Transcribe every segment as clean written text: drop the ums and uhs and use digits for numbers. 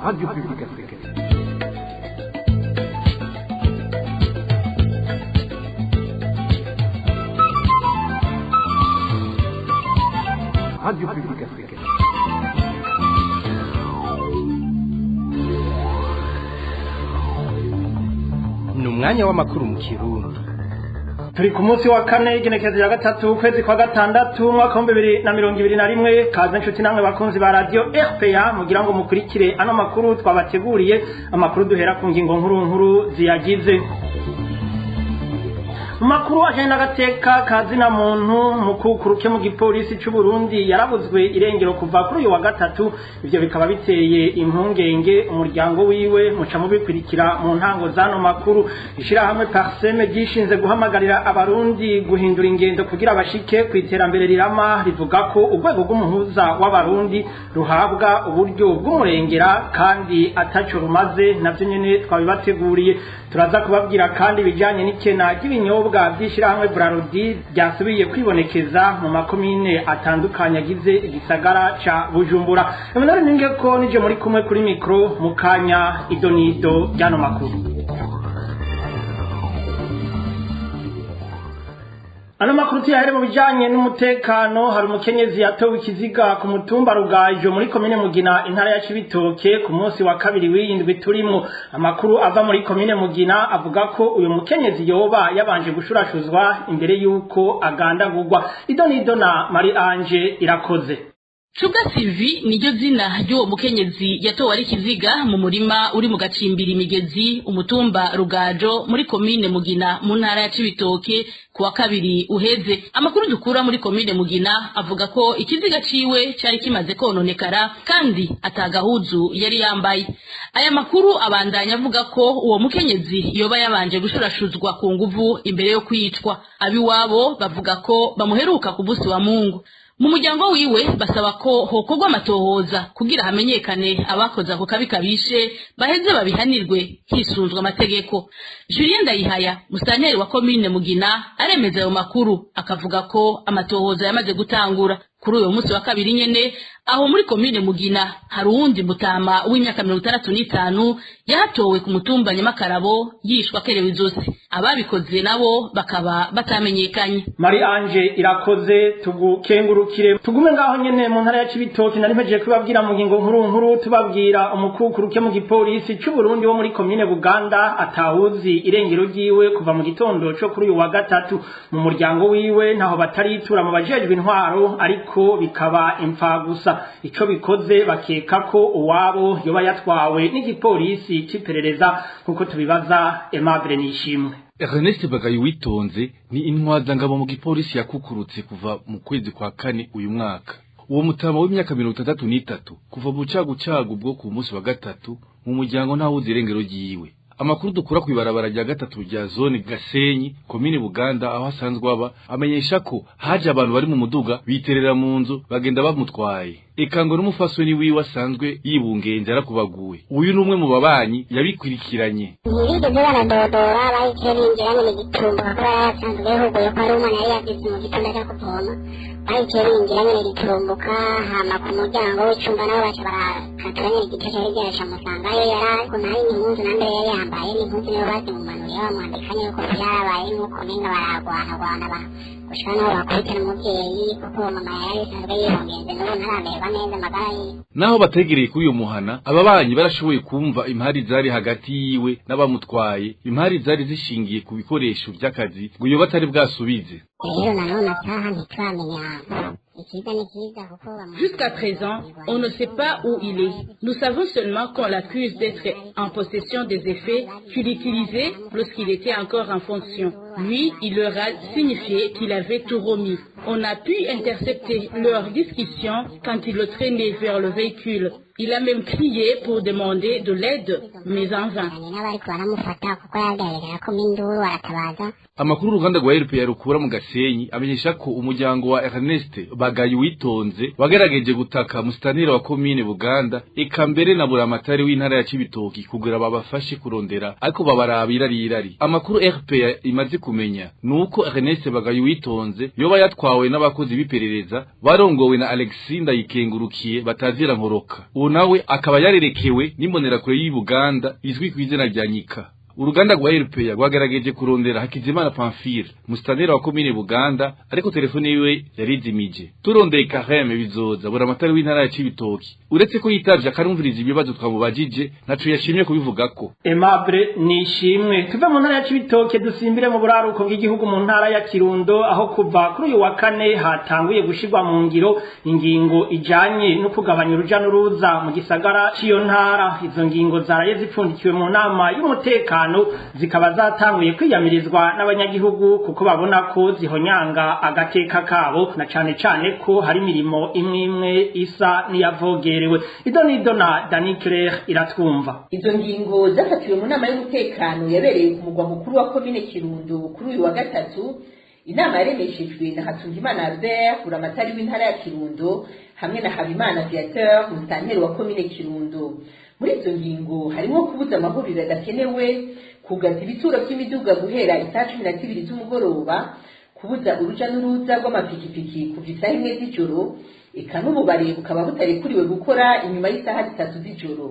Radio Publique Africaine. Radio Publique Africaine. Ni umwanya w'amakuru mu Kirundi. Turi ku munsi wa kane, igenekerezo rya gatatu, ukwezi kwa gatandatu, umwaka wa 2021. Kaze nshuti namwe bakunzi ba Radio RPA, mugira ngo mukurikire ano makuru twabateguriye. Amakuru duhera ku ngingo nkuru nkuru ziyagize. Mu makuru ajanye n'agateka kazina muntu, mukukuruke mu gipolisi c'u Burundi yarabuzwe irengero kuva kuri uyu wa gatatu. Ivyo bikaba biteye impungenge umuryango wiwe, muca mubikurikira mu ntango zano makuru. Ishirahamwe Parseme ryishinze guhamagarira abarundi guhindura ingendo kugira bashike ku iterambere rirama, rivuga ko urwego rw'umuhuza w'abarundi ruhabwa uburyo bw'umurengera kandi ataco rumaze. Navyo nyene twabibateguriye. Turaza kubabwira kandi ibijanye n'ikena ry'ibinyobwa by'ishirahamwe Brarudi ryasubiye kwibonekeza mu makomine atandukanye agize igisagara ca Bujumbura. Emmanuel Ningeko nije muri kumwe kuri micro mu kanya, idonido ryano makuru. Ano makuru tuyahere mu bijanye n'umutekano. Hari umukenyezi yatowe ikiziga ku mutumba Rugajo muri komine Mugina, intara ya Cibitoke, ku munsi wa kabiri w'iyindwi turimo. Amakuru ava muri komine Mugina avuga ko uyu mukenyezi yoba yabanje gushurashuzwa imbere y'uko agandagurwa. Idonido na Marie Ange Irakoze. Cuga Sylvie niryo zina ry'uwo mukenyezi yatowe ari ikiziga mu murima uri mu gacimbiri Imigezi, umutumba Rugajo, muri komine Mugina, mu ntara ya Cibitoke, ku wa kabiri uheze. Amakuru dukura muri komine Mugina avuga ko ikiziga ciwe cari kimaze kononekara kandi atagahuzu yari yambaye. Aya makuru abandanya avuga ko uwo mukenyezi yoba yabanje gushurashuzwa ku nguvu imbere yo kwicwa. Abiwabo bavuga ko bamuheruka ku musi wa Mungu. Mu muryango wiwe basaba ko hokorwa amatohoza kugira hamenyekane abakoze ako kabi kabishe, baheze babihanirwe hisunzwe amategeko. Julien Ndayihaya, musitanteri wa komine Mugina, aremeza ayo makuru, akavuga ko amatohoza yamaze gutangura. Kuri uyo munsi wa kabiri nyene, aho muri komine Mugina, hari uwundi mutama w'imyaka 65 yahatowe ku mutumba Nyamakarabo yishwa akerewe izosi. Ababikoze nabo bakaba batamenyekanye. Marie Ange Irakoze, tugukengurukire. Tugume ngaho nyene mu ntara ya Cibitoke. Nari mpejeje kubabwira mu ngingo nkuru nkuru, tubabwira umukukuruke mu gipolisi c'u Burundi wo muri komine Buganda atawuzi irengero ryiwe kuva mu gitondo co kuri uyu wa gatatu. Mu muryango wiwe ntaho bataritura mu bajejwe intwaro, ariko bikaba imfa gusa. Ico bikoze, bakeka ko uwabo yoba yatwawe n'igipolisi c'iperereza, kuko tubibaza Aimable Nishimwe. Ernest Bagayi Witonze ni intwazangabo mu gipolisi yakukurutse kuva mu kwezi kwa kane uyu mwaka. Uwo mutama w'imyaka 63, kuva mu cagucagu bwo ku munsi wa gatatu, mu muryango ntawuzi irengero ryiwe. Amakuru dukura kw'ibarabara rya gatatu rya zone Gasenyi, komine Buganda, aho asanzwe aba, amenyesha ko haje abantu bari mu muduga, biterera mu nzu, bagenda bamutwaye. Eka ngo n'umufasoni wiwe asanzwe yibungenze yarakubaguwe. Uyu ni umwe mu babanyi yabikurikiranye. Ntibigeze baradodora, bahise binjira nyine gitumba, kuko yari yasanzwe yahuguye ko hari umwana yari yagize mu gitondo aja kuvoma. Bahise binjira nyine giturumbuka, hama ku muryango w'icumba nabo baca barakatura nyine igice cari giraca, musangayo yari ariko nta yindi mpuzu na mbere yari yambaye, n'impuzu niyo bazimumanuriye, bamwambika nyine uko vyarabaye, nk'uko umenga baragwanagwana ba gushika naho bakubita n'umuvyeyi, kuko uwo mama yari asanzwe yibungenze, n'ubu ntaramererwa neza amagara yiwe. Naho bategereye kuri uyu muhana, ababanyi barashoboye kumva impari zari hagati yiwe n'abamutwaye, impari zari zishingiye ku bikoresho vy'akazi ngo iyo batari bwasubize. Rero nanone ataha ntituramenya icyiza n'ikiza kuko Jusqu'à présent, on ne sait pas où il est. Nous savons seulement qu'on l'accuse d'être en possession des effets qu'il utilisait lorsqu'il était encore en fonction. Lui, il leur a signifié qu'il avait tout remis. On a pu intercepter leur discussion quand il le traînait vers le véhicule. Il a même crié pour demander de l'aide, mais en vain. N'abariko baramufata kuko yagerageza ko induru aratabaza. Amakuru uruganda rwa RPA rukura mu Gasenyi amenyesha ko umuryango wa Ernest Bagayi Witonze wagerageje gutaka musitanira wa komine Buganda, eka mbere na buramatari w'intara ya Cibitoki, kugira babafashe kurondera, ariko babarabira rirari. Amakuru RPA imaze tumaze kumenya nuko Ernest Bagayuwitonze yoba yatwawe n'abakozi b'iperereza barongowe na Alexis Ndayikengurukiye batazira nkoroka. Uwo nawe akaba yarerekewe n'imbonerakure y'i Buganda izwi ku izina rya Nyika. Uruganda rwa RPA rwagerageje kurondera Hakizimana Pamphile, mustaneri wa komine Buganda, ariko telefone yiwe yarizimije. Turondeye Kareme Bizoza, buramatari w'intara ya Cibitoki, uretse ko yitavye akarumviriza ibibazo twamubajije, ntaco yashimye kubivugako. Aimable Nishimwe. Tuve mu ntara ya Cibitoke dusimbire mu buraruko bw'igihugu mu ntara ya Kirundo, aho kuva kuri uyu wa kane hatanguye gushirwa mu ngiro ingingo ijanye no kugabanya uruja n'uruza mu gisagara c'iyo ntara. Izo ngingo zaraye zipfundikiwe mu nama y'umutekano, zikaba zatanguye kwiyamirizwa n'abanyagihugu kuko babona ko zihonyanga agateka kabo, na cane cane ko hari imirimo imwe imwe isa n'iyavogerewe. Idonido na Dani Claire iratwumva. Izo ngingo zafatiwe mu nama y'umutekano yabereye ku mugwa mukuru wa komine Kirundo kuri uyu wa gatatu. Inama yaremeshejwe na Hatungimana Albert, buramatari w'intara ya Kirundo, hamwe na Habimana Viateur, musitanteri wa komine Kirundo. Muri izo ngingo harimo kubuza amahuriro adakenewe, kugaza ibituro by'imiduga guhera isaha 12 z'umugoroba, kubuza uruja n'uruza rw'amapikipiki kuva isaha 1 z'ijoro, eka n'ububare bukaba butarekuriwe gukora inyuma y'isaha 3 z'ijoro.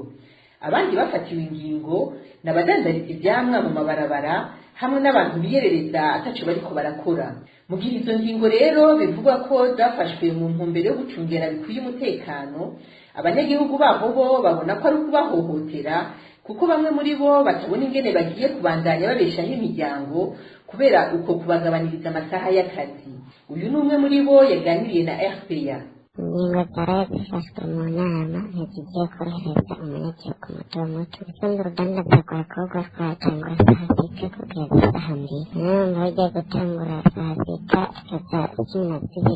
Abandi bafatiwe ingingo ni abadandariza ivyamwa mu mabarabara hamwe n'abantu biyerereza ataco bariko barakora. Mu gihe izo ngingo rero bivugwa ko zafashwe mu ntumbero yo gucungera bikwiye umutekano, abanyagihugu baho bo babona ko ari ukubahohotera, kuko bamwe muri bo batabona ingene bagiye kubandanya babeshaho imiryango kubera uko kubagabaniriza amasaha y'akazi. Uyu ni umwe muri bo yaganiriye na RPA. Ingingo zaraye zifashwe mu nama ntizigiye korohereza umunyagihugu muto muto. Ubusanzwe uruganda rwakorwa rwatangura saa 6 kugeza isaha 2. Nanone rugiye gutangura saa 6 saa 12 z'umuntu akiri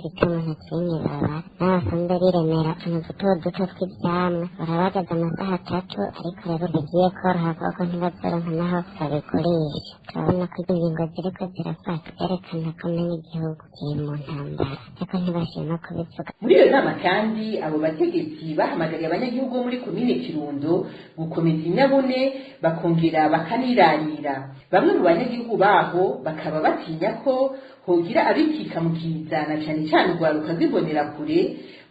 mw'ibarabara. N'abasanzwe biremera utuntu duto duto tw'ivyamwa barabagaza amasaha 3, ariko rero bigiye koroha kuko ntibazoronka naho babigurisha. Turabona ko ingingo ziriko zirafatwa zerekana ko umenga igihugu kiri mu ntambara, ariko ntibashima kubivuga. Muri iyo nama kandi abo bategetsi bahamagariye abanyagihugu bo muri komine Kirundo gukomeza inyabune, bakongera bakanirarira. Bamwe mu banyagihugu baho bakaba batinya ko hogira abikika mu kiza, na cane cane urwaruka rw'imbonerakure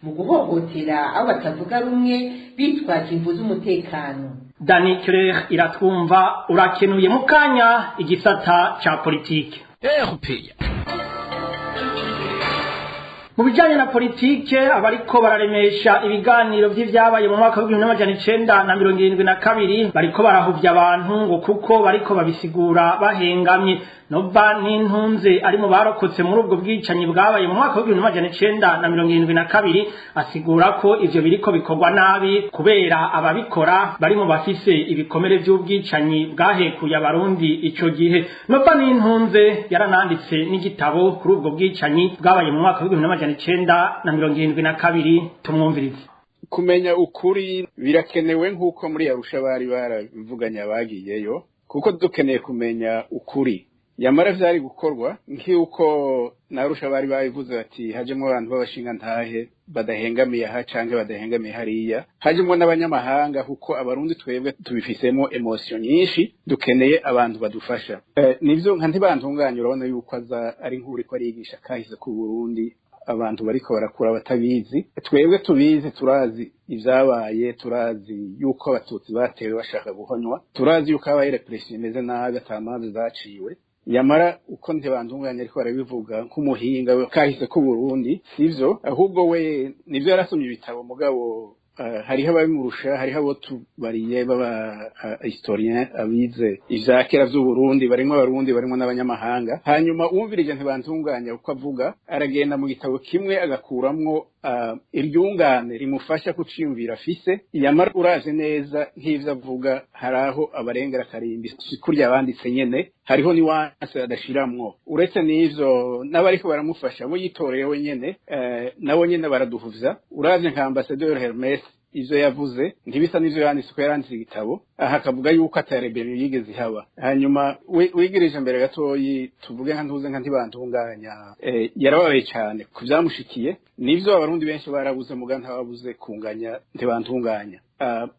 mu guhohotera abo batavuga rumwe bitwaje imvu z'umutekano. Dani Claire iratwumva, urakenuye. Mu kanya igisata ca politike. RPA. Mu bijanye na politike, abariko bararemesha ibiganiro vy'ivyabaye mu mwaka w'1972 bariko barahuvya abantu ngo kuko bariko babisigura bahengamye. Nova Nintunze ari mu barokotse muri ubwo bwicanyi bwabaye mu mwaka w'1972 asigura ko ivyo biriko bikorwa nabi kubera ababikora bari mu bafise ibikomere vy'ubwicanyi bwahekuye abarundi ico gihe. Nova Nintunze yarananditse n'igitabo kuri ubwo bwicanyi bwabaye mu mwaka w'1972. Tumwumvirize. Kumenya ukuri birakenewe nk'uko muri Arusha bari barabivuganye abagiyeyo, kuko dukeneye kumenya ukuri. Yamara vyari gukorwa nk'uko narusha bari babivuze bati hajemwo abantu b'abashinga ntahe badahengamiye aha canke badahengamiye hariya, hajemwo n'abanyamahanga, kuko abarundi twebwe tubifisemo emotion nyinshi, dukeneye abantu badufasha. Nivyo nka Ntibantunganya, urabona yuko aza ari nk'uriko arigisha kahise ku Burundi, abantu bariko barakura batabizi. Twebwe tubizi, turazi ivyabaye, turazi yuko abatutsi batewe bashaka guhonywa, turazi yuko habaye repression imeze nabi, ata manza zaciwe. Yamara uko Ntibantunganya ariko barabivuga nk'umuhinga kahise ku Burundi sivyo, ahubwo we nivyo yarasomye ibitabo, mugabo hariho ababimurusha, hariho abo tubariye baba historien abize ivya kera vy'Uburundi, barimwo abarundi barimwo n'abanyamahanga. Hanyuma uwumvirije Ntibantunganya uko avuga, aragenda mu gitabo kimwe agakuramwo iryungane rimufasha kuciyumvira afise. Yamara uraje neza nk'ivyo avuga, hari aho abarengera akarimbi, si kurya abanditse nyene, hariho niwanse adashiramwo. Uretse n'ivyo n'abariko baramufasha bo yitoreye wenyene, nabo nyene baraduhuvya. Uravye nka ambassadeur Hermes, ivyo yavuze ntibisa n'ivyo yanditse, ko yaranditse igitabo aha akavuga yuko atarebero yigeze ihaba. Hanyuma wigirije mbere gatoyi, tuvuge nka ntuze nka Ntibantunganya, yarababaye cane ku vyamushikiye. Nivyo abarundi benshi barabuze, muga ntababuze kunganya Ntibantunganya.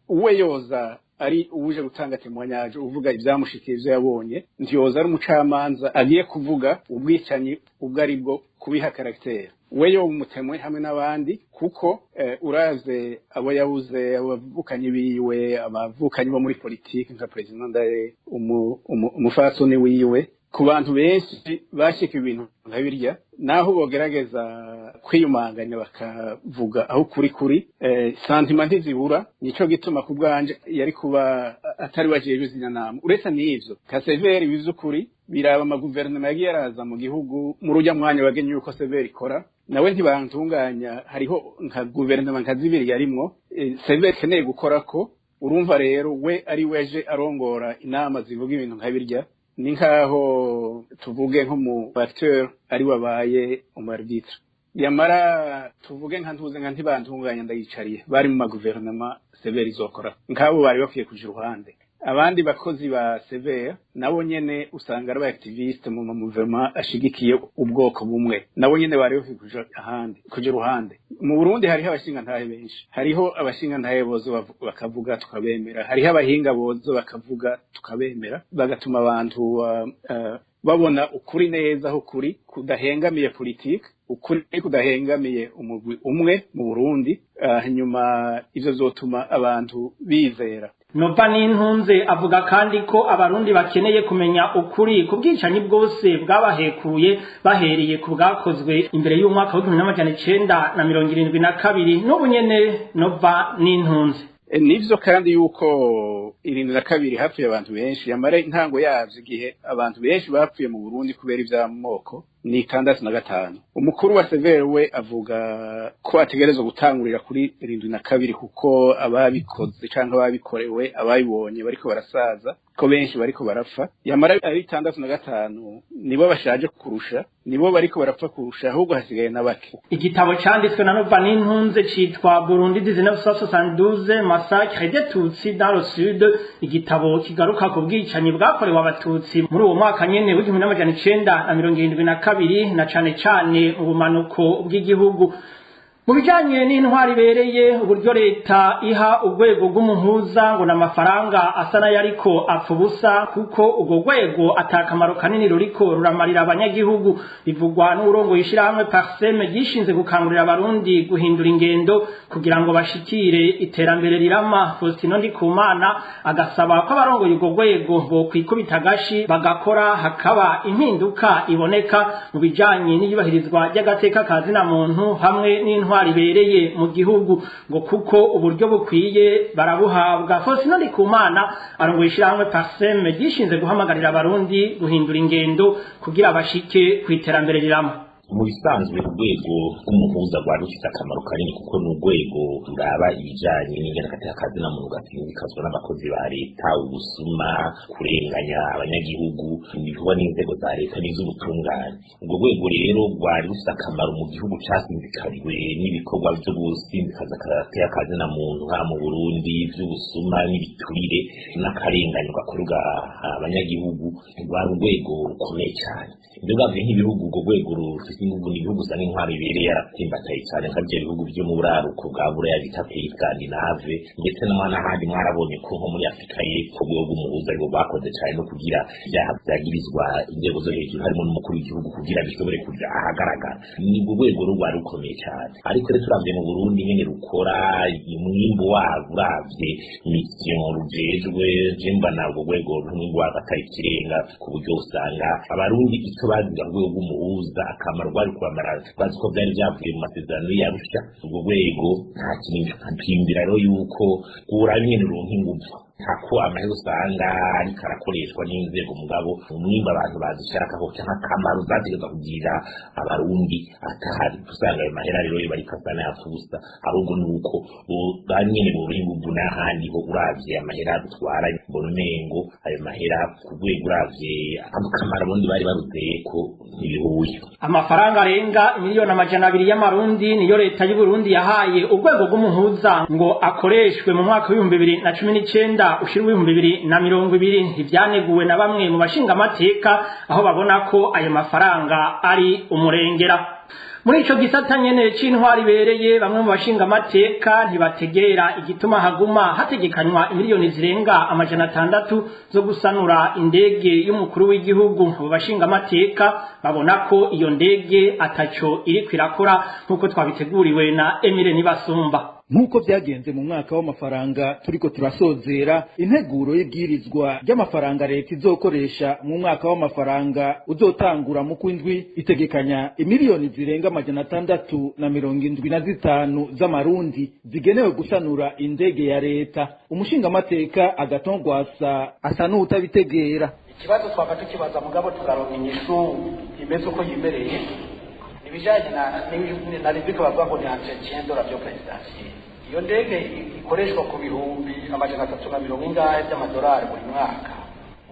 Uwe yoza ari uwuje gutanga témoignage, uvuga ivyamushikiye, ivyo yabonye, ntiyoza ari umucamanza agiye kuvuga ubwicanyi ubwo ari bwo, kubiha caractère. We yo umu témoin hamwe n'abandi, kuko uraze abo yabuze, abavukanyi biwe, abavukanyi bo muri politike nka président Ndaye, umufasoni wiwe. Ku bantu benshi bashika ibintu nka birya, naho bogerageza kwiyumanganya bakavuga aho kuri kuri, sentiments ntizibura. Nico gituma ku bwanje yari kuba atari wajejwe zina nama. Uretse n'ivyo, ka CVR bizukuri biraba amaguverinoma yagiye araza mu gihugu muri ujya mwanya wagenye yuko CVR ikora, nawe ntibantunganya. Hariho nka guverinoma nka zibiri yarimwo, CVR ikeneye gukora ko. Urumva rero we ari weje arongora inama zivuga ibintu nka birya, ni nkaho tuvuge nko mu acteur ari wabaye umu arbitre. Yamara tuvuge nka ntuze nka ntibantunganya, ndayicariye, bari mu maguverinoma CVR izokora, nk'abo bari bakwiye kuja iruhande. Abandi bakozi ba CVR nabo nyene usanga ari activiste mu mouvement ashigikiye ubwoko bumwe, nabo nyene bari bakwiye kuja ahandi, kuja iruhande. Mu Burundi hariho abashingantahe benshi, hariho abashingantahe bozo bakavuga tukabemera, hariho abahinga bozo bakavuga tukabemera, bagatuma abantu babona ukuri neza, aho kuri kudahengamiye politike, ukuri kudahengamiye umugwi umwe mu Burundi. Hanyuma ivyo vyotuma abantu bizera. Nova Nintunze avuga kandi ko abarundi bakeneye kumenya ukuri ku bwicanyi bwose bwabahekuye, bahereye ku bwakozwe imbere y'umwaka w'1972 n'ubu nyene. Nova Nintunze. Nivyo kandi yuko 72 hapfuye abantu benshi, yamara intango yavyo, igihe abantu benshi bapfuye mu Burundi kubera ivy'amoko, ni 65. Umukuru wa CVR we avuga ko ategerezwa gutangurira kuri 72, kuko ababikoze canke ababikorewe, ababibonye bariko barasaza, ko benshi bariko barapfa. Yamara ari 65 nibo bashaje kurusha, nibo bariko barapfa kurusha, ahubwo hasigaye na bake. Igitabo canditswe na Nova Nintunze citwa Burundi 1972, Massacre des Tutsis dans le Sud, igitabo kigaruka ku bwicanyi bwakorewe abatutsi muri uwo mwaka nyene w'1972, na cane cane mu bumanuko bw'igihugu. Mu bijanye n'intwari ibereye, uburyo leta iha urwego rw'umuhuza ngo n'amafaranga asa n'ayariko apfa ubusa, kuko urwo rwego atakamaro kanini ruriko ruramarira abanyagihugu. Bivugwa n'uwurongoye ishirahamwe Parsem ryishinze gukangurira abarundi guhindura ingendo kugira ngo bashikire iterambere rirama. Faustin Ndikumana agasaba ko abarongoye urwo rwego bokwikubita agashi bagakora, hakaba impinduka iboneka mu bijanye n'iyubahirizwa ry'agateka ka zina muntu hamwe n'intwari ibereye mu gihugu, ngo kuko uburyo bukwiye barabuhabwa. Faustin Ndikumana arongoye ishirahamwe Parsem ryishinze guhamagarira abarundi guhindura ingendo kugira bashike ku iterambere rirama. Mu bisanzwe urwego rw'umuhuza rwari rufite akamaro kanini, kuko ni urwego ruraba ibijanye n'ingene agateka ka zina muntu gasinzikazwa n'abakozi ba leta, ubusuma, kurenganya abanyagihugu ibikorwa n'inzego za leta n'iz'ubutungane. Urwo rwego rero rwari rufite akamaro mu gihugu casinzikajwe n'ibikorwa vyo gusinzikaza agateka ka zina muntu haba mu Burundi, vy'ubusuma n'ibiturire n'akarenganyo gakorerwa abanyagihugu. Rwari urwego rukomeye cyane. Ibyo bwavye nk'ibihugu urwo rwego rufite inguvu ni ibihugu usanga intwaro ibereye yaratsimbataye cyane, nka bya bihugu byo mu buraruko bwa Buraya bita pays scandinave, ndetse n'ahandi. Mwarabonye ko nko muri Afurika y'Epfo urwego rw'umuhuza ariko rwakoze cyane no kugira ibyaha byagirizwa inzego zo hejuru, harimo n'umukuru w'igihugu, kugira bishobore kuja ahagaragara. Ni urwo rwego rwari rukomeye cyane. Ariko rero turavye mu Burundi nyene rukora, umwimbu warwo, uravye mission rujejwe, je mbona urwo rwego umwimbu warwo atari ikirenga, ku buryo usanga abarundi icyo baziga urwego rw'umuhuza, akamaro rwari kubamara, bazi ko byari byavuye mu masezerano y'Arusha. Urwo rwego nta kintu mpindira rero yuko uraba ingene ruronka inguvu, ntako amahera usanga ariko arakoreshwa n'inzego, mugabo umwimbu abantu bazishakaho canke akamaro zategerezwa kugirira abarundi atahari. Usanga ayo mahera rero yo bariko asa n'ayapfa ubusa. Ahubwo ni uko ba nyene boronka inguvu, n'ahandi ho uravye amahera dutwara, mbona umengo ayo mahera ku rwego uravye akamaro abarundi bari baruzeye ko ntibihuye. Amafaranga arenga 200 miliyoni y'amarundi niyo leta y'u Burundi yahaye urwego rw'umuhuza ngo akoreshwe mu mwaka w'2019 ushira w'2020. Ivyaneguwe na bamwe mu bashingamateka, aho babona ko ayo mafaranga ari umurengera. Muri ico gisata nyene c'intwari ibereye, bamwe mu bashinga amateka ntibategera igituma haguma hategekanywa imiliyoni zirenga 600 zo gusanura indege y'umukuru w'igihugu. Abo bashinga amateka babona ko iyo ndege ataco iriko irakora, nk'uko twabiteguriwe na Emile Nibasumba. Nk'uko byagenze mu mwaka w'amafaranga turiko turasozera, integuro y'ibwirizwa ry'amafaranga leta izokoresha mu mwaka w'amafaranga uzotangura mu kwindwi itegekanya imiliyoni zirenga 675 z'amarundi zigenewe gusanura indege ya leta. Umushingamateka Agathon Rwasa asa n'uwutabitegera. Ikibazo twaba tukibaza, mugabo tukaronka inyishu imeze uko yimereye, ibijanye na rubrique bavuga ngo ni entretien de l'avion présidentiel. Iyo ndege ikoreshwa ku 300,000 ingahe by'amadolari buri mwaka.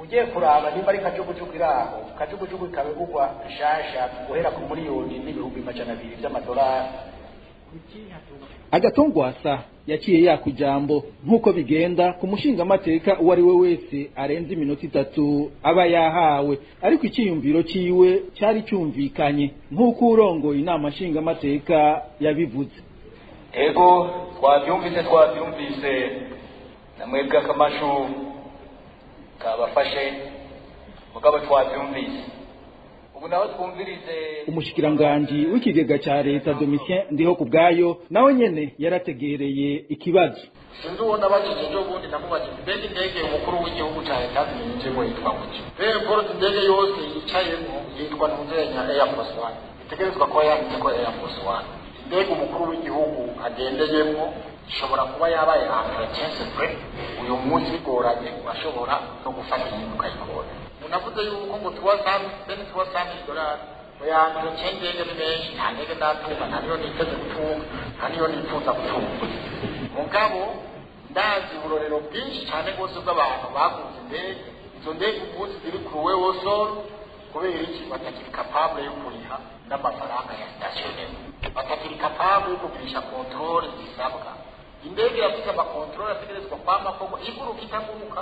Ugiye kuraba nimba ari kajugujugu iri aho, kajugujugu ikaba igurwa nshasha guhera ku 1,200,000 by'amadolari. Agathon Rwasa yaciye yaka ijambo, nk'uko bigenda ku mushingamateka uwo ari we wese arenze iminota 3 aba yahawe, ariko iciyumviro ciwe cyari cyumvikanye nk'uko urongoye inama nshingamateka yabivuze. Ego, twabyumvise, na mwebwe akamashu kabafashe, mugabo twabyumvise. Ubu naho twumvirize Umushikiranganji w'ikigega ca leta Domitien Ndiho kubwayo nawe nyene yarategereye ikibazo. Sinzi uwo nabajije ejo bundi, namubajije: mbega indege umukuru w'igihugu ca leta yinjiyemo yitwa gute? Rero poroti indege yose yicayemo yitwa ntuzenya Air Force One, itegerezwa kuba yanditse ko Air Force One. Indege umukuru w'igihugu agendeyemo ishobora kuba yabaye entretien c'est uyu munsi bigoranye, urashobora no gufata iyindi ukayikora. Unavuze yuko ngo tuwa bene tuwa dolari oya entretien indege ni menshi. Nta ndege ndatunga, nta niyo niteze gutunga, nta niyo nifuza gutunga, mugabo ndazi uburorero bwinshi cyane rwose bw'abantu baguze indege, izo ndege umunsi ziri clouées au sol. Kubera iki? Batakiri capable yo kuriha n'amafaranga ya stationnement, batakiri capable yo kugurisha contrôle zisabwa. Indege irafise ama contrôles ategerezwa kwama koko iguruka itaguruka,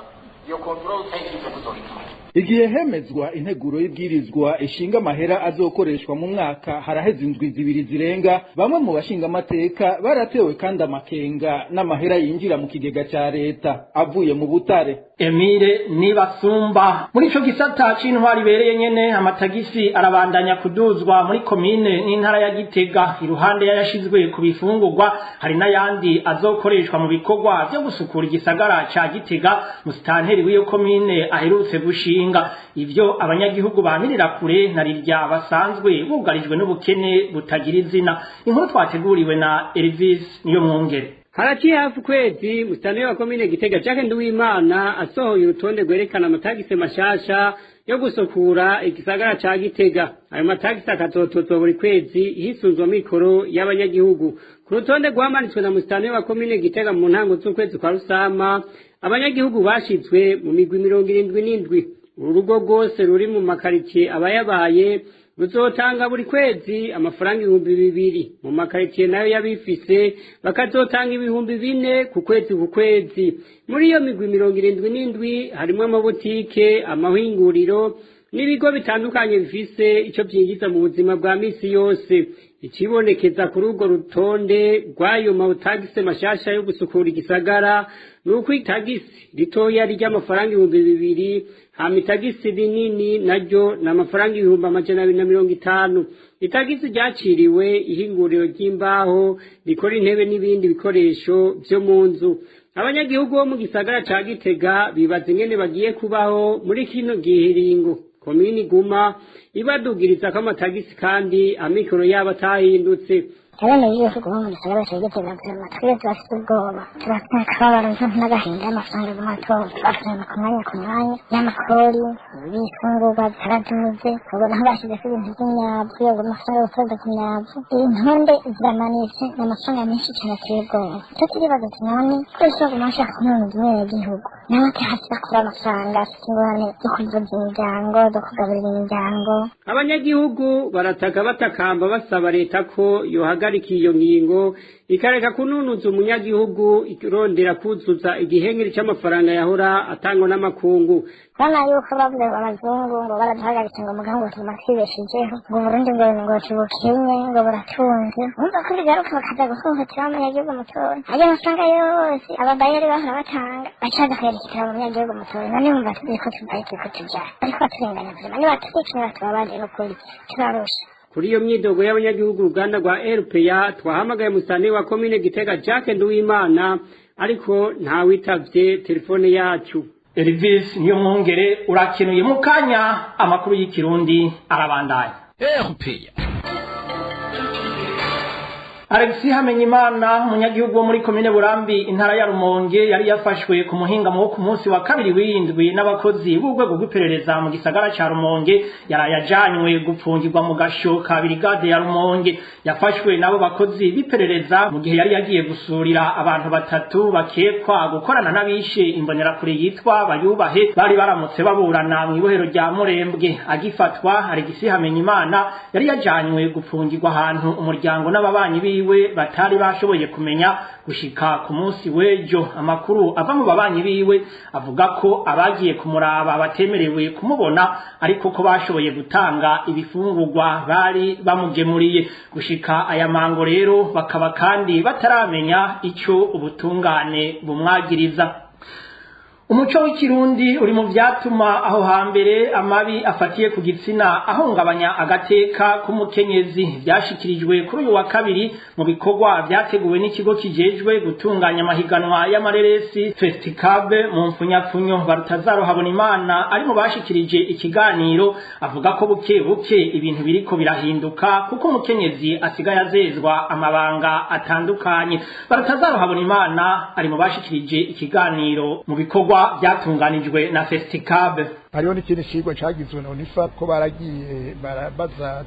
iyo contrôle utayigize kuzoyikora. Igihe hemezwa integuro y'ibwirizwa ishinga amahera azokoreshwa mu mwaka, haraheze indwi 2 zirenga, bamwe mu bashingamateka baratewe kandi amakenga n'amahera yinjira mu kigega ca leta avuye mu butare. Emile Nibasumba. Muri ico gisata c'intwari ibereye nyene, amatagisi arabandanya kuduzwa muri komine n'intara ya Gitega. Iruhande yayashizwe ku bifungurwa, hari n'ayandi azokoreshwa mu bikorwa vyo gusukura igisagara ca Gitega musitanteri w'iyo komine aherutse gushinga. Ivyo abanyagihugu bamirira kure na rirya basanzwe bugarijwe n'ubukene butagira izina. Inkuru twateguriwe na Elvis Niyo Mwungere. Haraciye hafi ukwezi musitanteri wa komine Gitega Jacques Nduwimana asohoye urutonde rwerekana amatagisi mashasha yo gusukura igisagara ca Gitega. Ayo matagisi akazotozwa buri kwezi hisunzwe amikoro y'abanyagihugu. Ku rutonde rwamanitswe na musitanteri wa komine Gitega mu ntango z'ukwezi kwa Rusama, abanyagihugu bashizwe mu migwi 77. Urugo rwose ruri mu makaritsiye abayabaye ruzotanga buri kwezi amafaranga 2000. Mu makaritsiye nayo y'abifise bakazotanga 4000 ku kwezi ku kwezi. Muri iyo migwi 77 harimwo amabutike, amahinguriro n'ibigo bitandukanye bifise ico vyinjiza mu buzima bwa misi yose. Ikibonekeza kuri urwo rutonde rw'ayo matagisi mashasha yo gusukura igisagara ni uko itagisi ritoya ry'amafaranga 2000, hama itagisi rinini naryo ni amafaranga 250,000. Itagisi ryaciriwe ihinguriro ry'imbaho rikora intebe n'ibindi bikoresho vyo mu nzu. Abanyagihugu bo mu gisagara ca Gitega bibaza ingene bagiye kubaho muri kino gihiringo komini iguma ibadugirizako amatagisi kandi amikoro yabo atahindutse. Abenegihugu bo mu gisagara ca Gitega twebwe turafite ubwoba, turafite akababaro n'agahinda. Amafaranga aguma atonda ku mwanya ku mwanya n'amakori y'ibifungurwa zaraduze, ubona aho bashyizeko ibintu by'imyavu, ubwo amafaranga yo gutoza ku myavu, intonde ziramanitse, ni amafaranga menshi cyane ateye ubwoba. Icyo turibaza ati none ko ishobora kuguma bashaka kunona umwenegihugu nawe ati hasi bakura amafaranga afite ingorane zo kuvuza imiryango, zo kugaburira imiryango. Abanyagihugu barataka batakamba basaba leta ko yohagarika iyo ngingo. ikareka kununuza umunyagihugu irondera kuzuza igihengeri c'amafaranga yahora atangwa n'amakungu. Urabona yuko bavuze ngo abazungu ngo baraduhagaritse ngo mugaho ngo tuguma twibeshejeho, ngo Burundi ngo tubukenye, ngo buratunze. Urumva ko bigaruka bakaza guhohotera umunyagihugu mutoya. Ayo mafaranga yose ababayeri bahora batanga bacaza kuyerekera mu munyagihugu mutoya. None wumva tuzi ko tuvayo turiko tujayo, ariko baturenganya vurema, nibatwica nibatubabaze n'ukuri turarusha. Kuri iyo myidogo y'abanyagihugu, uruganda rwa RPA twahamagaye musitanteri wa komine Gitega Jacques Nduwimana, ariko ntawitavye telefone yacu. Elvis niyo mwongere, urakenuye. Mu kanya amakuru y'ikirundi arabandanya. RPA. Alexis Hamenyimana, umunyagihugu wo muri komine Burambi, intara ya Rumonge, yari yafashwe ku muhingamo wo ku munsi wa kabiri w'indwi n'abakozi b'urwego rw'iperereza mu gisagara ca Rumonge, yaraye ajanywe gupfungirwa mu gasho ka brigade ya Rumonge. Yafashwe n'abo bakozi b'iperereza mu gihe yari yagiye gusurira abantu batatu bakekwa gukorana n'abishe imbonerakure yitwa Bayubahe, bari baramutse baburana mu ibohero rya Murembwe. Agifatwa, Alexis Hamenyimana yari yajanywe gupfungirwa ahantu umuryango n'ababanyi biwe batari bashoboye kumenya gushika ku munsi w'ejo. Amakuru ava mu babanyi biwe avuga ko abagiye kumuraba batemerewe kumubona, ariko ko bashoboye gutanga ibifungurwa bari bamugemuriye. Gushika aya mango rero bakaba kandi bataramenya ico ubutungane bumwagiriza. Umuco w'ikirundi uri mu vyatuma aho hambere amabi afatiye ku gitsina ahungabanya agateka k'umukenyezi. Vyashikirijwe kuri uyu wa kabiri mu bikorwa vyateguwe n'ikigo kijejwe gutunganya amahiganwa y'amareresi, Festicabe mu mfunyapfunyo. Barutazaro Habonimana ari mu bashikirije ikiganiro, avuga ko buke buke ibintu biriko birahinduka, kuko umukenyezi asigaye azezwa amabanga atandukanye. Barutazaro Habonimana ari mu bashikirije ikiganiro mu bikorwa byatunganijwe na Festicabe. Hariho n'ikindi cigwa cagizwe na ONIFA, ko baragiye barabaza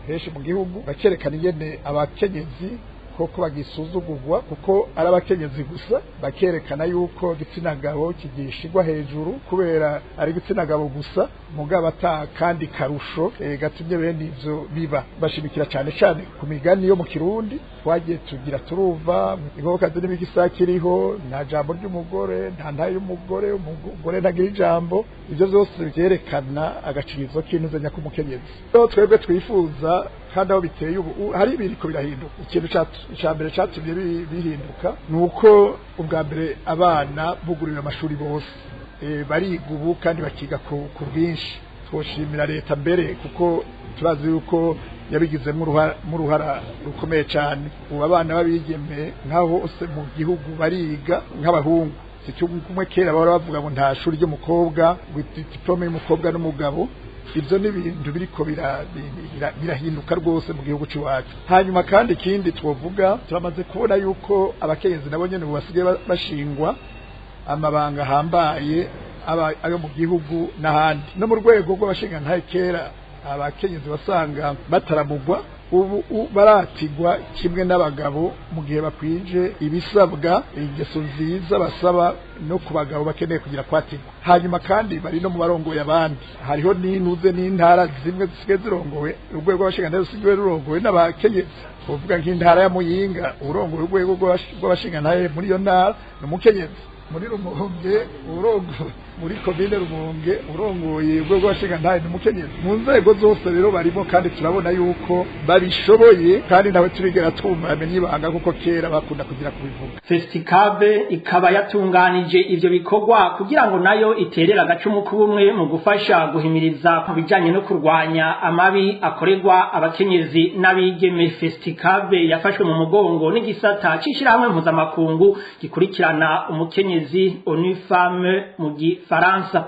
henshi mu gihugu, bakerekana ingene abakenyezi koko bagisuzugurwa kuko ari abakenyezi gusa, bakerekana yuko igitsina gabo kigishigwa hejuru kubera ari igitsina gabo gusa, mugabo ata kandi karusho gatumye bene ivyo biba. Bashimikira cane cane ku migani yo mu Kirundi twagiye tugira turuva: inkokokazi n'ibigisake iriho, nta jambo ry'umugore, nta ntaye y'umugore, umugore ntagira ijambo. Ivyo vyose vyerekana agacirizo k'intuzenya k'umukenyezi. Rero twebwe twifuza, kandi aho biteye ubu hari ibiriko birahinduka. Ikintu ca mbere catumye bihinduka ni uko ubwa mbere abana buguriwe amashuri bose, bariga ubu kandi bakiga ku bwinshi. Twoshimira leta mbere, kuko turazi yuko yabigizemo uruhara rukomeye cyane. Ubu abana b'abigeme nk'aho hose mu gihugu bariga nk'abahungu, si kumwe kera bahora bavuga ngo nta shuri ry'umukobwa, ngo diplome y'umukobwa n'umugabo. Ibyo ni ibintu biriko birahinduka rwose mu gihugu cy'iwacu. Hanyuma kandi ikindi twovuga, turamaze kubona yuko abakenyezi nabo nyene ubu basigaye bashingwa amabanga ahambaye, aba ayo mu gihugu n'ahandi, no mu rwego rw'abashingantahe. Kera abakenyezi basanga bataramugwa, ubu baratigwa kimwe n'abagabo mu gihe bakwije ibisabwa, ingeso nziza basaba no ku bagabo bakeneye kugira kwatigwa. Hanyuma kandi bari no mu barongoye abandi. Hariho n'intuze n'intara zimwe zisigaye zirongowe, urwego rw'abashingantahe rusigaye rurongowe n'abakenyezi. Uvuga nk'intara ya Muyinga, urongoye urwego rw'abashingantahe muri iyo ntara ni umukenyezi. Muri Rumonge, urongo muri komine Rumonge, urongoye urwego rw'abashingantahe ni umukenyezi. Mu nzego zose rero barimo, kandi turabona yuko babishoboye, kandi ntawe turigera twumva bamenye ibanga, kuko kera bakunda kugira kubivuga. Festicabe ikaba yatunganije ivyo bikorwa kugira ngo nayo iterere agacumu k'ubumwe mu gufasha guhimiriza ku bijanye no kurwanya amabi akorerwa abakenyezi n'abigeme. Festicabe yafashwe mu mugongo n'igisata c'ishirahamwe mpuzamakungu gikurikirana umukenyezi, ONU Femme mu gifaransa.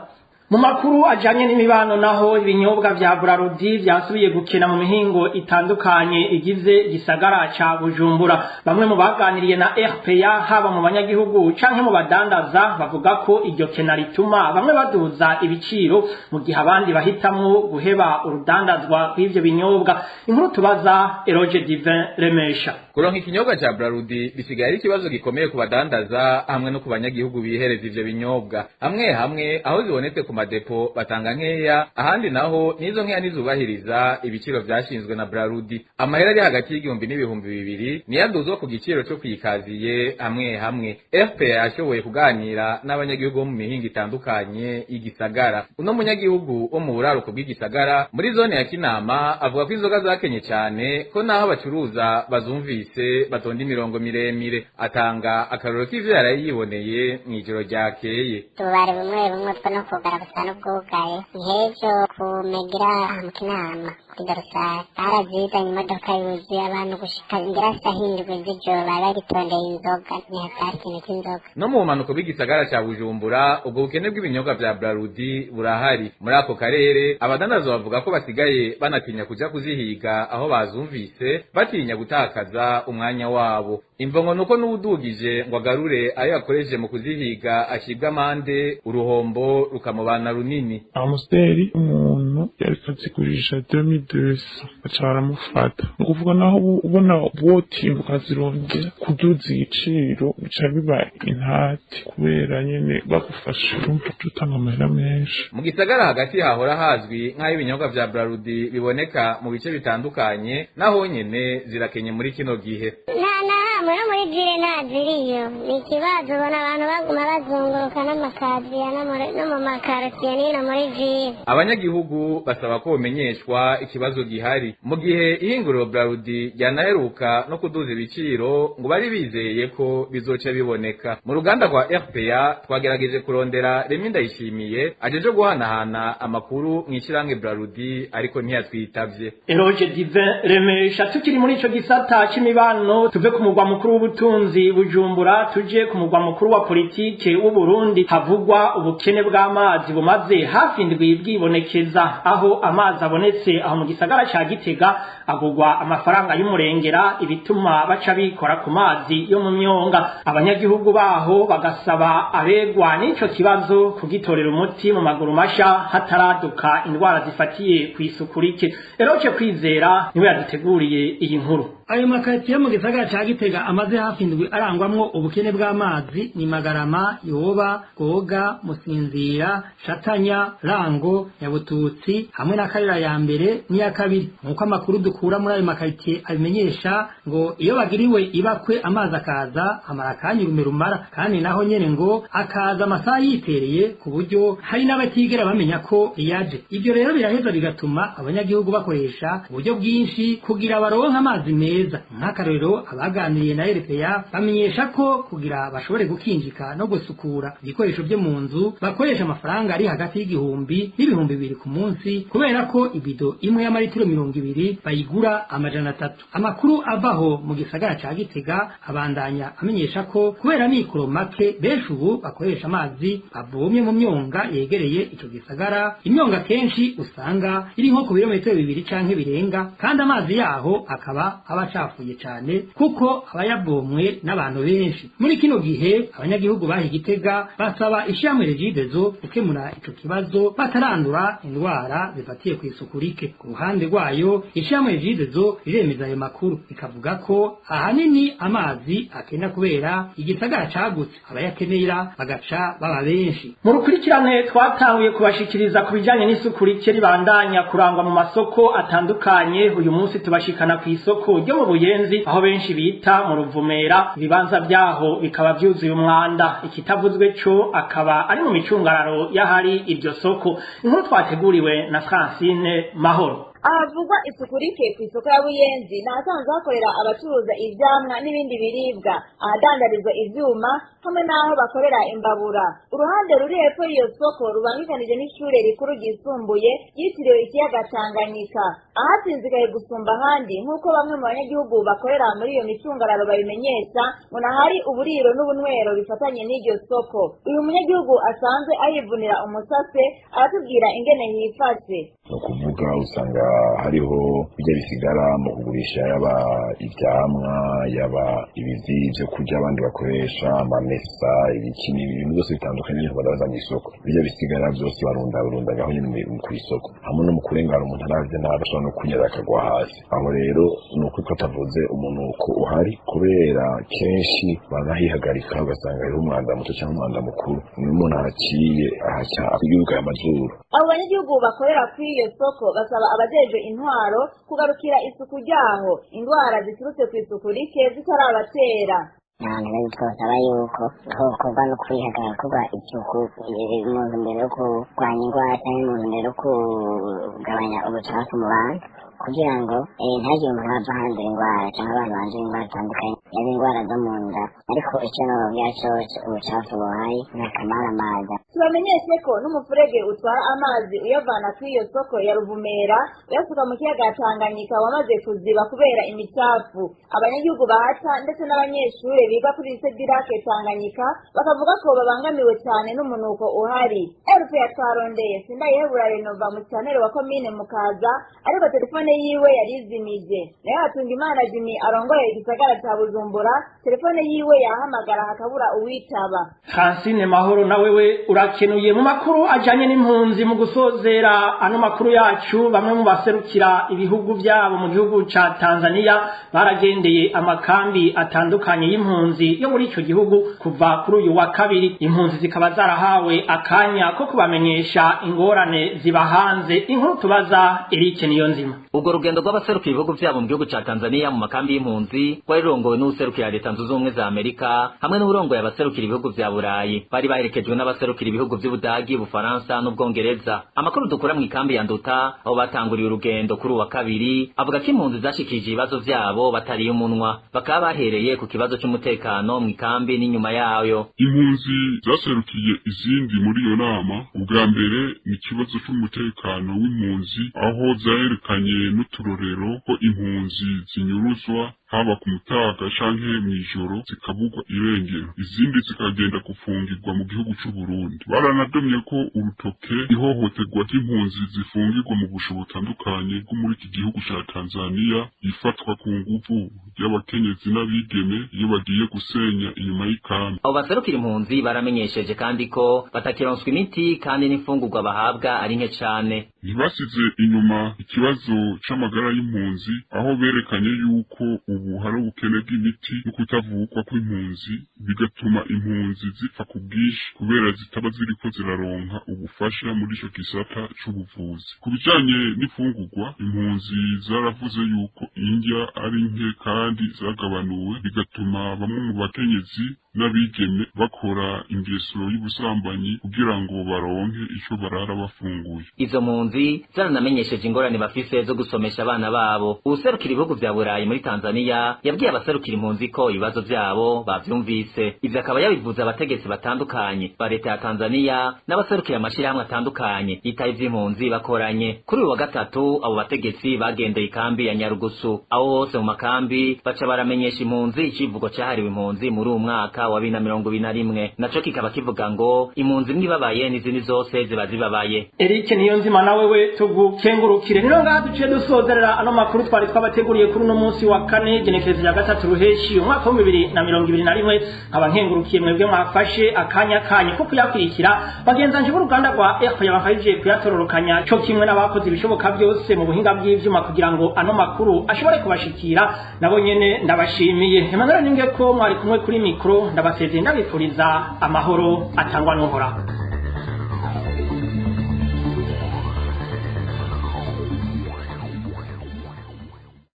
Mu makuru ajanye n'imibano naho, ibinyobwa vya Brarudi vyasubiye gukena mu mihingo itandukanye igize gisagara ca Bujumbura. Bamwe mu baganiriye na RPA, haba mu banyagihugu canke mu badandaza, bavuga ko iryo kena rituma bamwe baduza ibiciro, mu gihe abandi bahitamwo guheba urudandazwa rw'ivyo binyobwa. Inkuru tubaza Eroge Divin Remesha. Kuronka ikinyobwa ca Brarudi bisigaye ari ikibazo gikomeye ku badandaza hamwe no ku banyagihugu bihereza ivyo binyobwa. Hamwe hamwe aho zibonetse ku madepo batanga nkeya, ahandi naho nizo nkeya ntizubahiriza ibiciro vyashinzwe na Brarudi. Amahera ari hagati y'igihumbi n'ibihumbi bibiri niyo aduzwa ku giciro co kwikaziye hamwe hamwe. FPA yashoboye kuganira n'abanyagihugu bo mu mihingo itandukanye y'igisagara. Uno munyagihugu wo mu buraruko bw'igisagara muri zone ya Kinama avuga ko inzoga zakenye cyane, ko naho abacuruza bazumvise batonda imirongo miremire. Atanga akarorero k'ivyo yaraye yiboneye mw'ijoro ryakeye. Utubari bumwe bumwe two no kugara busa n'ubwugaye. Nk'ejo ku Megira mu Kinama kuri Dorosari barazizanye imodoka yuzuye abantu gushika ngira saha indwi z'ijoro bari bagitondeye inzoga, ntihatari ikintu cy'inzoga. No mu bumanuko bw'igisagara ca Bujumbura ubwo bukene bw'ibinyobwa vya Brarudi burahari. Muri ako karere abadandaza bavuga ko basigaye banatinya kuja kuzihiga aho bazumvise, batinya gutakaza umwanya wabo. Imvongo nuko n'uwudugije ngo agarure ayo yakoresheje mu kuzihiga ashibwa amande, uruhombo rukamubana runini. Amusiteri umuntu yariko azigurisha 2200 baca baramufata. Ni ukuvuga naho ubona wotimba ukazirondera kuduza igiciro bica biba intati, kubera nyene bagufashe urumva uca utanga amahera menshi. Mu gisagara hagati hahora hazwi nk'aho ibinyobwa vya Brarudi biboneka mu bice bitandukanye, naho nyene zirakenye muri kino gihe. Nta muri jire nta ziriyo, ni ikibazo. Ubona abantu baguma bazunguruka n'amakaziya no mu makaritiye n'ino muri jire. Abanyagihugu basaba ko bomenyeshwa ikibazo gihari mu gihe ihinguriro Brarudi ryanaheruka no kuduza ibiciro ngo bari bizeye ko bizoca biboneka. Mu ruganda rwa RPA twagerageje kurondera Remy Ndayishimiye ajeje guhanahana amakuru mw'ishirahamwe Brarudi, ariko ntiyatwitavye. Eroge Divin Remesha. Tukiri muri ico gisata c'imibano, tuve ku mugwa mukuru w'ubutunzi Bujumbura tuje ku mugwa mukuru wa politike w'u Burundi. Havugwa ubukene bw'amazi bumaze hafi indwi bwibonekeza, aho amazi abonetse aho mu gisagara ca Gitega agurwa amafaranga y'umurengera, ibituma baca bikora ku mazi yo mu myonga. Abanyagihugu baho bagasaba abegwa n'ico kibazo kugitorera umuti mu maguru masha hataraduka indwara zifatiye kw'isuku rike. Eroge Kwizera niwe yaduteguriye iyi nkuru. Ayo makaritsiye mu gisagara ca Gitega amaze hafi indwi arangwamwo ubukene bw'amazi ni Magarama, Yoba, Goga, Musinzira, Shatanya, Rango, Nyabututsi hamwe na Karera ya mbere n'iya kabiri. Nk'uko amakuru dukura muri ayo makaritsiye abimenyesha, ngo iyo bagiriwe ibakwe amazi akaza amara akanya urume rumara, kandi naho nyene ngo akaza amasaha yitereye ku buryo hari n'abatigera bamenya ko yaje. Ibyo rero biraheza bigatuma abanyagihugu bakoresha uburyo bwinshi kugira baronke amazi meza. Nk'akarorero, abaganiriye na RPA bamenyesha ko kugira bashobore gukinjika no gusukura ibikoresho byo mu nzu bakoresha amafaranga ari hagati y'igihumbi n'ibihumbi bibiri ku munsi, kubera ko ibido imwe y'amaritiro 20 bayigura 300. Amakuru avaho mu gisagara ca Gitega abandanya amenyesha ko kubera mikoro make benshi ubu bakoresha amazi bavomye mu myonga yegereye ico gisagara. Imyonga kenshi usanga iri nko ku birometero 2 canke birenga, kandi amazi yaho akaba aba acafuye cane kuko aba yavomwe n'abantu benshi. Muri kino gihe abanyagihugu baha Gitega basaba ishyirahamwe Regideso gukemura ico kibazo batarandura indwara zifatiye kw'isuku rike. Ku ruhande rwayo ishyirahamwe Regideso riremeza ayo makuru, rikavuga ko ahanini amazi akena kubera igisagara cagutse, abayakenera bagaca baba benshi. Mu rukurikirane twatanguye kubashikiriza ku bijanye n'isuku rike ribandanya kurangwa mu masoko atandukanye, uyu munsi tubashikana ku isoko ryo mu Buyenzi aho benshi bita mu Ruvumera. Ibibanza byaho bikaba vyuzuye umwanda, ikitavuzwe co akaba ari mu micungararo y'ahari iryo soko. Inkuru twateguriwe na Francine Mahoro. Ahavugwa isuku rike ku isoko ya Buyenzi ni ahasanzwe hakorera abacuruza ivyamwa n'ibindi biribwa, ahadandarizwa ivyuma hamwe n'aho bakorera imbabura. Uruhande ruri hepfo y'iyo soko rubangikanije n'ishure rikuru ryisumbuye ryitiriwe ikiyaga Tanganyika. Ahatsinzikaye gusumba ahandi, nk'uko bamwe mu banyagihugu bakorera muri iyo micungararo babimenyesha, ngo nahari uburiro n'ubunywero bifatanye n'iryo soko. Uyu munyagihugu asanzwe ayivunira umusase aratubwira ingene yifashe. Ni ukuvuga Kuvuga usanga hariho bijya bisigara mu kugurisha, yaba ivyamwa, yaba ibizi vyo kurya abandi bakoresha, amamesa, ibiki n'ibintu byose bitandukanye n'ibintu badandaza mw'isoko. Bijya bisigara byose barundarundagaho nyene kw'isoko, hamwe no mu kurengana umuntu aravye nabi ashobora no kunyerera akagwa hasi. Aho rero ni uko atavuze umunuko uhari, kubera kenshi banahihagarika ugasanga hariho umwanda muto cyangwa umwanda mukuru, niyo umuntu ahaciye ahaca yugaye amazuru. Abo banyagihugu bakorera kuri iyo soko basaba abajejwe intwaro kugarukira isuku ryaho, indwara ziturutse ku isuku rike zitarabatera. Abantu rero twosaba yuko hokorwa no kwihagarara kuba isuku mu ntumbero yo kurwanya indwara cyangwa mu ntumbero yo kugabanya ubucafu mu bantu, kugira ngo ntihagire umuntu ava handura indwara cyangwa abantu bandura indwara zitandukanye, yaba indwara zo mu nda. Ariko icyo nababwira cyose, ubucafu buhari ni akamaramaza. Tubamenyeshe ko n'umufurege utwara amazi uyavana kuri iyo soko ya Ruvumera uyasuka mu kiyaga Tanganyika wamaze kuziba kubera imicafu. Abanyagihugu bahaca ndetse n'abanyeshure biga kuri lycée du Lac Tanganyika bakavuga ko babangamiwe cyane n'umunuko uhari. RPA twarondeye Sindayihebura Renova, musitanteri wa komine Mukaza, ariko telefone yiwe yarizimije. Nayo Hatungimana Jimmy arongoye igisagara ca Bujumbura, telefone yiwe yahamagara hakabura uwitaba. Francine Mahoro, na wewe urakenuye. Mu makuru ajanye n'impunzi, mu gusozera ano makuru yacu, bamwe mu baserukira ibihugu byabo mu gihugu ca Tanzania baragendeye amakambi atandukanye y'impunzi yo muri ico gihugu kuva kuri uyu wa kabiri. Impunzi zikaba zarahawe akanya ko kubamenyesha ingorane zibahanze. Inkuru tubaza Eric Niyonzima. Urwo rugendo rw'abaserukira ibihugu vyabo mu gihugu ca Tanzania mu makambi y'impunzi rwari rurongowe n'uwuserukira Leta Zunze Ubumwe za Amerika hamwe n'uwurongoye abaserukira ibihugu vya Burayi. Bari baherekejwe n'abaserukira ibihugu vy'Ubudagi, Ubufaransa n'Ubwongereza. Amakuru dukura mw'ikambi ya Nduta aho batanguriye urugendo kuri uwa kabiri avuga ko impunzi zashikije ibibazo vyabo batariye umunwa, bakaba bahereye ku kibazo c'umutekano mw'ikambi n'inyuma yayo. Impunzi zaserukiye izindi muri iyo nama, ubwa mbere ni ikibazo c'umutekano w'impunzi, aho zayerekanye n'uturorero ko impunzi zinyuruzwa haba ku mutaga canke mw'ijoro zikabugwa irengero, izindi zikagenda gufungirwa mu gihugu c'u Burundi. Baranadomye ko urutoke ihohoterwa ry'impunzi zifungirwa mu busho butandukanye bwo muri iki gihugu ca Tanzania, ifatwa ku nguvu ry'abakenyezi n'abigeme iyo bagiye gusenya inyuma y'ikambi. Abo baserukira impunzi baramenyesheje kandi ko batakironswa imiti, kandi n'imfungurwa bahabwa ari nke cane. Ntibasize inyuma ikibazo c'amagara y'impunzi, aho berekanye yuko ubu hari ubukene bw'imiti no kutavugwa kw'impunzi, bigatuma impunzi zipfa ku bwinshi kubera zitaba ziriko ziraronka ubufasha muri ico gisata c'ubuvuzi. Ku bijanye n'imfungurwa, impunzi zaravuze yuko indya ari nke kandi zagabanuwe, bigatuma bamwe mu bakenyezi n'abigeme bakora ingeso y'ubusambanyi kugira ngo baronke ico barara bafunguye. Izo mpunzi zaranamenyesheje ingorane bafise zo gusomesha abana babo. Uwuserukira ibihugu vya Burayi muri Tanzania yabwiye abaserukira impunzi ko ibibazo vyabo bavyumvise. Ivyo akaba yabivuze abategetsi batandukanye ba leta ya Tanzania n'abaserukira amashirahamwe atandukanye yitaye ivy'impunzi bakoranye. Kuri uyu wa gatatu abo bategetsi bagendeye ikambi ya Nyarugusu, aho hose mu makambi baca baramenyesha impunzi icivugo cahariwe impunzi muri uwu mwaka wa 2021, naco kikaba kivuga ngo impunzi imwe ibabaye n'izindi zose ziba zibabaye. Eric Niyonzima, nawe we tugukengurukire. Nino ngaha duciye dusozerera ano makuru twari twabateguriye kuri uno munsi wa kane, genekerezo rya 3 Ruheshi umwaka wa 2021. Nkaba nkengurukiye mwebwe mwafashe akanya kanyu ko kuyakurikira. Bagenzanje b'uruganda rwa RPA yabafashije kuyatororokanya, co kimwe n'abakoze ibishoboka byose mu buhinga bw'ivyuma kugira ngo ano makuru ashobore kubashikira, nabo nyene ndabashimiye. Emmanuel Ninge ko mwari kumwe kuri mikro, ndabasezeye ndabifuriza amahoro atangwa n'Uhoraho.